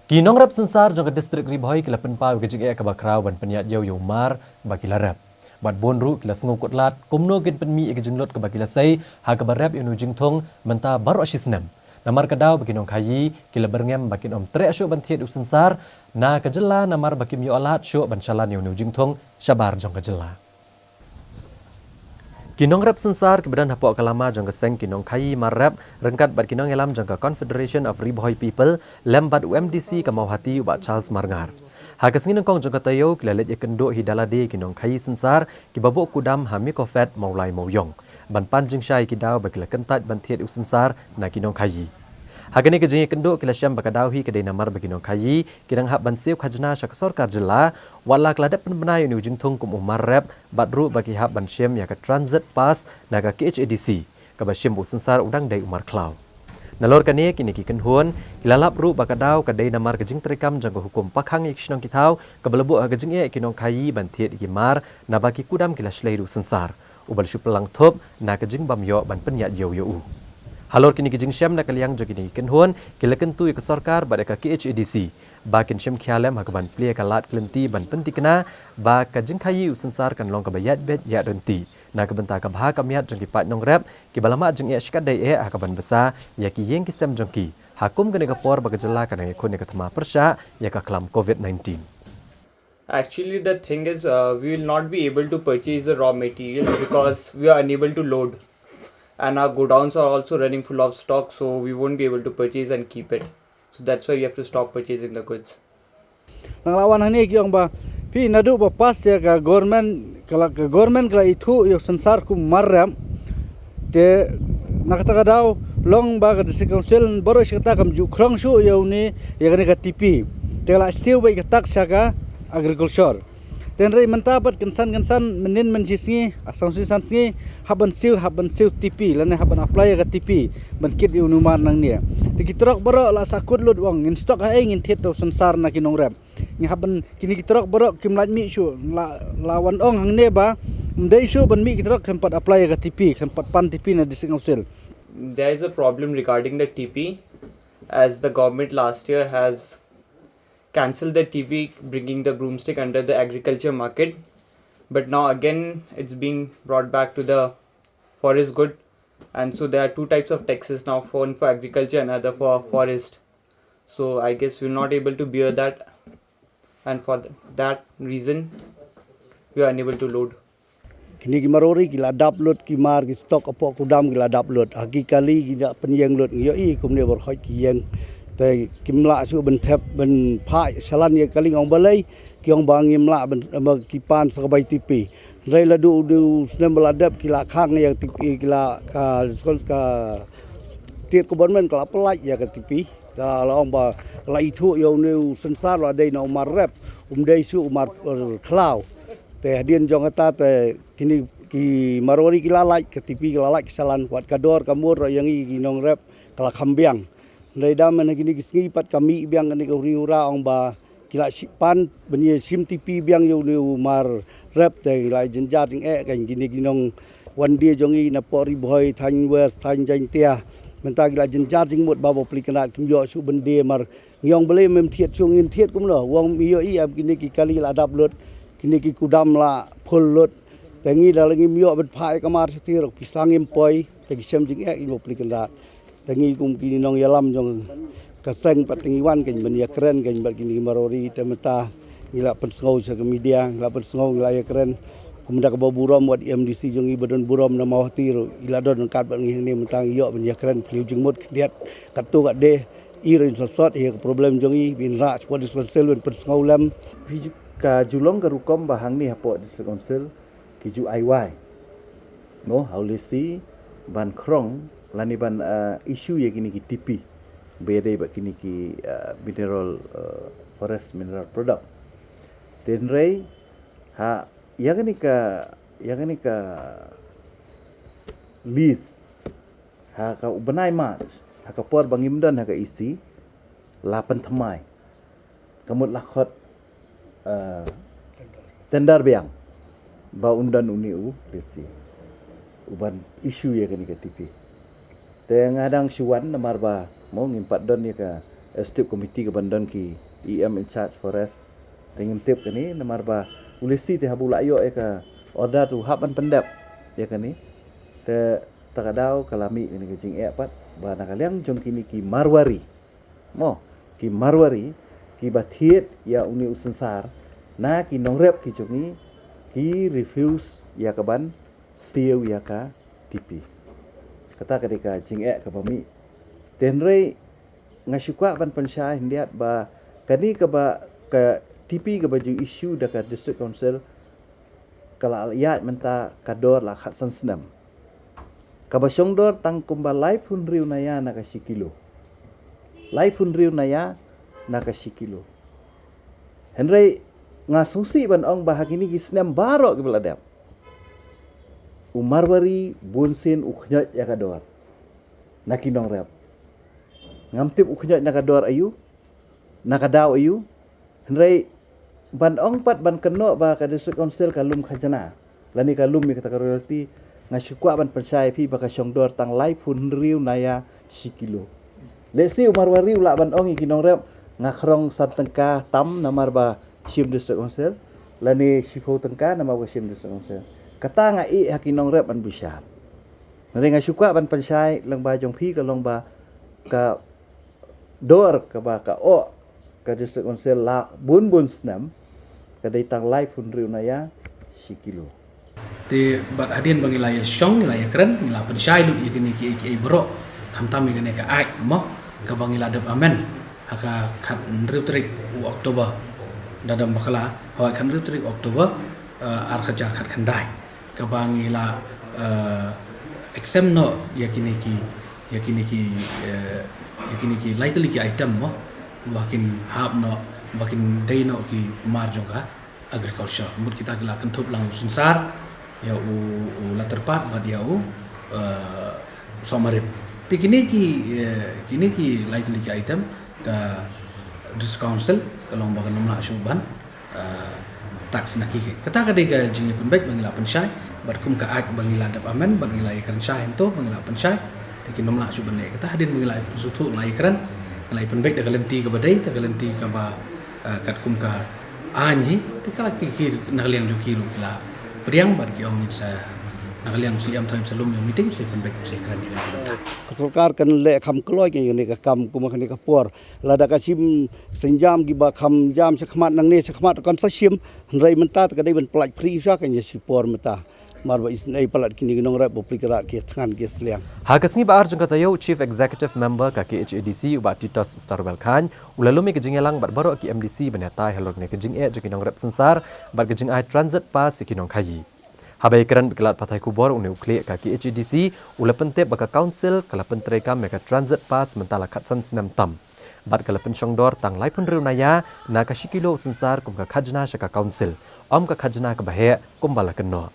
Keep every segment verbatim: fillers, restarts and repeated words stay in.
Ki nongrep synsar jong ka distrik Ri Bhoi ki la pynpaw ïa ka jingeh kaba khraw ban pynïaid ïew ïa u mar ba ki la rep. Bad bun ruh ki la sngewkhuslai kumno kin pynmih ïa ka jinglut kaba ki la sei ha kaba rep ïa une u jingthung mynta baroh shi snem. Namar ka daw ba ki nongkhaïi ki la byrngem ba kin ym treh shuh ban thied u synsar na ka jylla namar ba kim ïoh lad shuh ban shalan ïa une u jingthung shabar jong ka jylla. Ki nongrep synsar kiba don hapoh ka lama jong ka seng ki nongkhaïi mar rep ryngkat bad ki nongïalam jong ka Confederation of Ri Bhoi People lem bad u M D C ka Mawhati u Bah Charles Marngar. Ha ka sngi nyngkong jong ka taïew ki la leit ïakynduh hi da lade ki nongkhaïi synsar kiba buh kudam ha Mikofed Mawlai Mawiong ban pan jingshai ki daw ba ki la kyntait ban thied u synsar na ki nongkhaïi. Ha kane ka jingïakynduh ki la shem ba ka daw hi ka dei namar ba ki nongkhaïi ki dang hap ban siew khajna sha ka sorkar jylla, wat la ka la dep pynbna ïa une u jingthung kum u mar rep bad ruh ba ki hap ban shem ïa ka transit pass na ka K H A D C kaba shim ba u synsar u dang dei u mar khlaw. Nalor kane kine ki kynhun ki la lap ruh ba ka daw ka dei namar ka jingtreikam jong ka hukum pakhang ïa ki shnong ki thaw kaba la buh ha ka jingeh ïa ki nongkhaïi ban thied ïa ki mar naba ki kudam ki la shlei da u synsar uba la shu pynlang thup na ka jingbym ïoh ban pynïaid ïew ïa u. Halor kine ki jingshem na ka liang jong kine ki kynhun ki la kyntu ïa ka sorkar bad ïa ka K H A D C ba kin shim khia lem ha kaban plie ka lad ka lynti ban pynthikna ba ka jingkhaïi u synsar kan long kaba ïaid beit ïaid ryntih na ka bynta ka bha ka miat jong ki paid nongrep kiba la mad jingeh shikatdei eh ha kaban bsa ïa ki ïing ki sem jong ki ha kum kane ka por ba ka jylla ka nang ïakhun ïa ka thma pyrshah ïa ka khlam COVID nineteen. Actually, the thing is, uh, we will not be able to purchase the raw material because we are unable to load, and our godowns are also running full of stock, so we won't be able to purchase and keep it. So that's why we have to stop purchasing the goods. Nang la wan hangne ki ong ba phi naduh ba pass ïa ka government ka la ka government ka la ithuh ïa u synsar kum mar rep. Te na kata ka daw long ba ka district council baroh shi katta kam ju khrong shuh ïa une ïa kane ka T P. Te ka la siew beit ka tax sha ka agriculture. Te hynrei mynta pat kynsan kynsan mynnin mynshi sngi, a sawsien san sngi, hap ban siew hap ban siew T P lane hap ban apply ïa ka T P ban kit ïa une u mar nangne. Te ki trok baroh la sahkut lut u ong ngin stock haei ngin thied ïa u synsar na ki nongrep. Ngi hap ban kine ki trok baroh kim lah mih shuh, la la wan ong hangne ba ym dei shuh ban mih ki trok khlem pat apply ïa ka T P khlem pat pan T P na district council. There is a problem regarding the T P, as the government last year has cancelled the T P, bringing the broomstick under the agriculture market. But now again, it's being brought back to the forest good, and so there are two types of taxes now, one for agriculture and other for forest. So I guess we're not able to bear that, and for th- that reason, we are unable to load. Kine ki marori ki la dap lut ki mar ki stock hapoh kudam ki la dap lut. Ha ki kali ki la pynïeng lut ngi ïohi kumne baroh ki ïeng. Te kim lah shuh ban thep ban phah shalan ïa kali ong balei ki ong ba ngim lah ban ba ki pan sa ka bai T P. Hynrei la duh duh snem ba la dep ki la khang ïa T P ki la ka ka state government ka la pynlait ïa ka T P. Ka la ong ba ka la ithuh ïa une u synsar la dei na u mar rep um dei shuh u mar khlaw. Te hadien jong kata te kine ki marwari ki la lait ka T P ki la lait ka shalan wat ka dor ka mur ïa ngi ki nongrep ka la kham biang. Hynrei da mynne kine ki sngi pat ka mih biang kane ka huri hura ong ba ki la pan ban ïa shim T P biang ïa une u mar rep te ki la jynjar jingeh kan kine ki nong wan die jong ngi na pori bhoi thaiñ west thaiñ jaiñtia. Mynta ki la jynjar jingmut ba ba pli kynrad kim ïoh shuh ban die mar ngi ong balei mem thied shuh ngin thied kumno wong mi ïohi em kine ki kali la dap lut kine ki kudam la phul lut. Te ngi da la ngim ïoh ban phah ïa ka mar shuh te rok pisa ngim poi te ki shem jingeh ki ba pli kynrad. Te ngi kum ki nongïalam jong ka seng pat te ngi wan kan ban ïakren kan bad kine ki marwari te mynta ngi la pynsngew sha ka media ngi la pynsngew ngi la ïakren. Kum da kaba burom wat M D C jong ngi ba don burom na Mawhati ruh i la don ryngkat bad ngi hangne mynta ngi ïoh ban ïakren phylliew jingmut khyndiat katto katne. I ruh in sot sot ïa ka problem jong i bin rah sha district council ban pynsngew lem. Phi ju ka ju long ka rukom ba hangne hapoh district council ki ju ai wai mo ha u lesi ban khrong lane ban issue ïa kine ki T P ba ïadei bad kine ki mineral forest mineral product. Te hynrei ha ïa kane ka ïa kane ka lease ha ka u bnai March ha ka por ba ngim don ha ka E C la pynthymmai ka mut la khot tender biang ba un don une u lesi u ban issue ïa kane ka T P. Te nga dang shu wan namar ba mo ngim pat don ïa ka Executive Committee ka ban don ki E M in charge forest. Te ngim tip kane namar ba u lesi te haba u la ïoh ïa ka order te u hap ban pyndep ïa kane. Te ta ka daw ka la mih kane ka jingeh pat ba na ka liang jong kine ki Marwari, mo, ki Marwari kiba thied ïa une u synsar, na ki nongrep ki jong ngi ki refuse ïa ka ban siew ïa ka T P. Kata ka dei ka jingeh kaba mih. Te hynrei nga shu kwah ban pynshai khyndiat ba kane kaba ka T P kaba ju issue da ka District Council ka la ïaid mynta ka dor la khatsan snem. Kaba shong dor tang kumba laiphew hynriew naya na ka shi kilo. Laiphew hynriew naya na ka shi kilo. Hynrei nga sngewsih ban ong ba ha kine ki snem baroh kiba la dep, u Marwari bunsien u khñoit ïa ka dor na ki nongrep. Ngam tip u khñoit na ka dor aïu, na ka daw aïu. Hynrei ban ong pat ban kynnoh ba ka District Council ka lum khajna lane ka lum ïa kata ka royalty, nga shu kwah ban pynshai ïa phi ba ka shong dor tang laiphew hynriew naya shi kilo. Lehse u Marwari u lah ban ong ïa ki nongrep, nga khrong san tyngka tam namar ba shim District Council, lane shiphew tyngka namar ba shim District Council. Kata nga ïeh ha ki nongrep ban bishar. Hynrei nga shu kwah ban pynshai lyngba jong phi ka long ba ka dor kaba ka oh ka District Council la bun bun snem ka dei tang laiphew hynriew naya shi kilo. Te bad hadien ba ngi la ïa shong, ngi la ïa kren, ngi la pynshai lut ïa kine ki, ki baroh, khamtam ïa kane ka act mo kaba ngi la dep amend ha ka khathynriew tarik u October, da dam bakla, hooid, khathynriew tarik October, eh, ar hajar khatkhyndai, kaba ngi la, eh, exempt noh ïa kine ki, ïa kine ki, eh, ïa kine ki lai tylli ki item mo ba kin hap noh, ba kin dei noh ki mar jong ka agriculture. Mut kita ki la kynthup lang ïa u synsar, ïa u, u laterpat bad ïa u, eh, sohmarit. Te kine ki, eh, kine ki lai tylli ki item ka District Council ka long ba kan ym lah shuh ban, eh, tax na ki. Kata ka dei ka jingïapynbeit ba ngi la pynshai bad kum ka act ba ngi la dep amend bad ngi la ïakren shai hangto ba ngi la pynshai. Te kin ym lah shuh ban leh kata. Hadien ba ngi la sngewthuh, la ïakren, ngi la ïapynbeit da ka lynti kaba dei, da ka lynti kaba, eh, katkum ka aiñ hi. Te ka la ki, ki na ka liang jong ki ruh ki la pdiang bad ki ong ngin sa na ka liang u C M thaw sa lum ïa u meeting, sa pynbeit, sa kren ïa ka bynta. Ka sorkar kan leh kham kloi ïa kane ka kam kum ha kane ka por. Lada ka shim sienjam kiba kham jam shakhmat nangne shakhmat kan sa shim, hynrei mynta te ka dei ban pyllait pyrshah kan ïa shi por mynta. Mar ba isynei palat kine ki nongrep ba pyrkhat ki thngan ki sliang. Ha ka sngi ba ar jong ka taïew, u Chief Executive Member ka K H A D C u Bah Titos Starwell Chyne u la lum ïa ka jingïalang bad baroh ki M D C ban ïatai halor kane ka jingeh jong ki nongrep synsar bad ka jingai transit pass ïa ki nongkhaïi. Haba ïakren bad ki lad pathai khubor, une u khlieh ka K H A D C u la pyntip ba ka Council ka la pyntreikam ïa ka transit pass mynta la khatsan snem tam bad ka la pynshong dor tang laiphew hynriew naya na ka shi kilo u synsar kum ka khajna sha ka Council, ym ka khajna kaba heh kumba la kynnoh.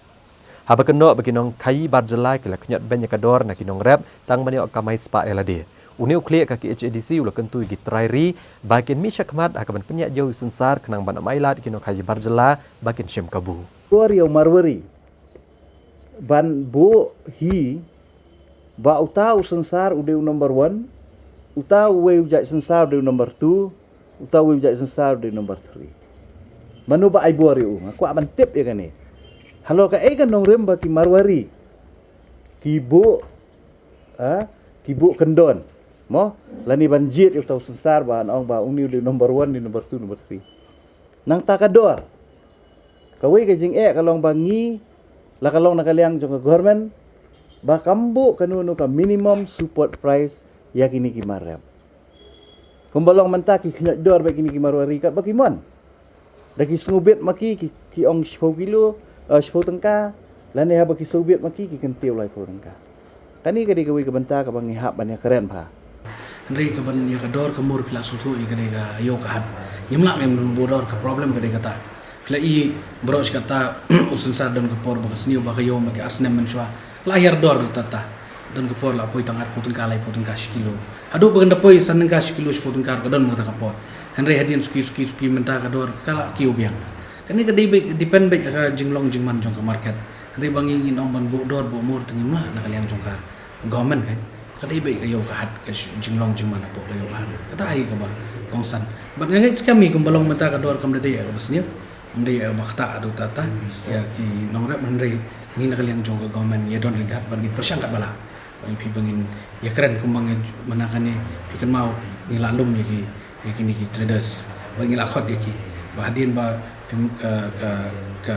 Haba kynnoh ba ki nongkhaïi bar jylla ki la khñiot beiñ ïa ka dor na ki nongrep tang ban ïoh kamai spah ïa lade, une u khlieh ka K H A D C u la kyntu ïa ki trai ri ba kin mih shakhmat ha kaban pynïaid ïew ïa u synsar khnang ban ym ailad ïa ki nongkhaïi bar jylla ba kin shim kabu. Bor ïa u Marwari ban buh hi ba uta u synsar u dei u number one, uta uwei u jait synsar u dei u number two, uta uwei u jait synsar u dei u number three. Mano ba ai bor ïa u? Nga kwah ban tip ïa kane. Halor kaei ka nongrim ba ki Marwari ki buh, ha, ki buh kyndon, mo, lane ban jied ïa uta u synsar ban ong ba une u dei u number one, une u number two, number three. Nangta ka dor. Kawei ka jingeh ka long ba ngi, la ka long na ka liang jong ka government, ba kam buh kano kano ka minimum support price ïa kine ki mar rep. Kumba long mynta ki khñiot dor bad kine ki Marwari katba ki mon. Da ki sngewbit ma ki, ki, ki ong shiphew kilo, eh, shiphew tyngka, lane haba ki sngewbit ma ki, ki kyntiew laiphew tyngka. Kane ka dei kawei ka bynta kaba ngi hap ban ïakren bha. Hynrei kaban ïa ka dor ka mur phi la sngewthuh ïa ka dei ka ïew ka hat. Ngim lah ngim buh dor, ka problem ka dei kata. Phi la i baroh shi katta u synsar don ka por ba ka sniew ba ka ïew ma ki ar snem mynshuwa. La hiar dor da kata. Don ka por la poi tang arphew tyngka, laiphew tyngka shi kilo. Haduh ba kan da poi san tyngka shi kilo, shiphew tyngka ka don mynta ka por. Hynrei hadien suki suki suki mynta ka dor ka la kiew biang. Kane ka dei beit, depend beit ka jinglong jingman jong ka market. Hynrei ba ngi ngin ong ban buh dor buh mur te ngim lah na ka liang jong ka government beit. Ka dei beit ka ïew ka hat, ka jinglong jingman hapoh ka ïew ka hat. Kata hi kaba kongsan. Bad nga ngeit skhem hi kumba long mynta ka dor kam da dei kaba sniew. Ym dei kaba ktah haduh katta. Ïa ki nongrep, hynrei ngi na ka liang jong ka government ngi don ryngkat bad ngin pyrshang katba lah. Ba ngin, phi, ba ngin ïakren kumba ngi mynta kane, phi kynmaw ngi la lum ïa ki, ïa kine ki traders. Bad ngi la khot ïa ki. Ba hadien ba, phi, ka, ka, ka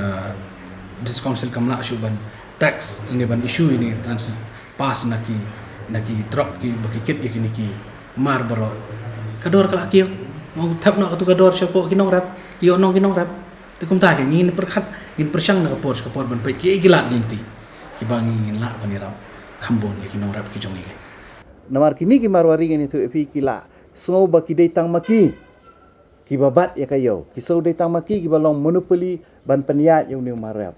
District Council kam lah shuh ban tax ne ban issue ïa kine trans pass na ki, na ki truck kiba ki kit ïa kine ki mar baroh. Ka dor ka la kiew. Mo thep noh katu ka dor shapoh ki nongrep, ki ïoh nong ki nongrep. Te kumta hi ngin pyrkhat, ngin pyrshang na ka por sha ka por ban peit kiei ki lad ki lynti kiba ngin lah ban ïarap kham bun ïa ki nongrep ki jong ngi. Namar kine ki Marwari, ngan ïathuh ïa phi, ki la sngew ba ki dei tang ma ki kiba bat ïa ka ïew. Ki sngew dei tang ma ki kiba long monopoly ban pynïaid ïa une u mar rep.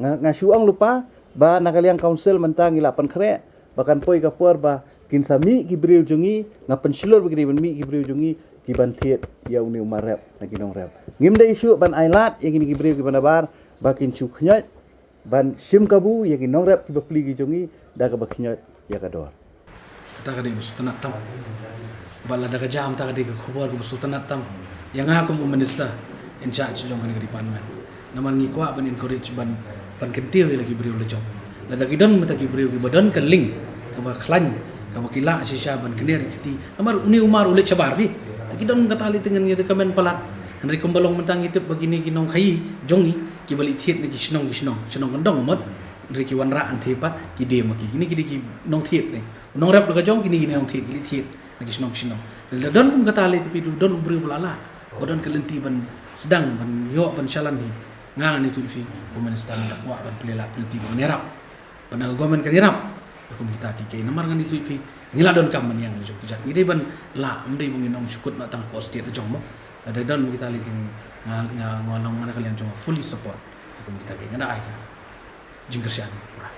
Nga, nga shu ong lypa ba na ka liang council mynta ngi la pynkhreh ba kan poi ka por ba kin sa mih ki briew jong ngi, nga pynshlur ba ki dei ban mih ki briew jong ngi kiban thied ïa une u mar rep na ki nongrep. Ngim dei shuh ban ailad ïa kine ki briew kiba nabar ba kin shu khñioit ban shim kabu ïa ki nongrep kiba pli ki jong ngi da kaba khñioit ïa ka dor. Kata ka dei ba sngewtynnat tam. Ba lada ka jam, kata ka dei ka khubor kaba sngewtynnat tam ïa nga kum u minister in charge jong kane ka department. Namar ngi kwah ban encourage, ban, ban kyntiew ïa la ki briew la jong. Lada ki don mynta ki briew kiba don ka link kaba khlaiñ, kaba ki lah shisha ban kner ïa ki kti. Namar une u mar u leit shabar, phi. Te ki don kata lei te ngan ngi recommend palat. Hynrei kumba long mynta ngi tip ba kine ki nongkhaïi jong ngi kiba leit thied na ki shnong ki shnong, shnong kyndong mut. Hynrei ki wanrah hangtei pat, ki die ma ki. Kine ki dei ki nongthied ne. Nongrep la ka jong, kine ki nongthied, ki leit thied na ki shnong ki shnong. Te lada don kum kata lei te, phi, don u briew ba la lah, ba don ka lynti ban sdang, ban ïoh, ban shalan hi, nga ngan ïathuh ïa phi, kum u minister nga da kwah ban plie lad plie lynti ban ïarap. Ban da ka government kan ïarap ïa kum kita ki kei. Namar ngan ïathuh ïa phi, ngi la donkam ban ïeng la jong ki kjat. Ngi dei ban lah, ym dei ba ngin ym shu kut noh tang hapoh state la jong mo. Lada don kita lei te, nga, nga, nga long, nga na ka liang jong nga fully support ïa kum kita kei. Nga da ai ka jingkyrshan pura.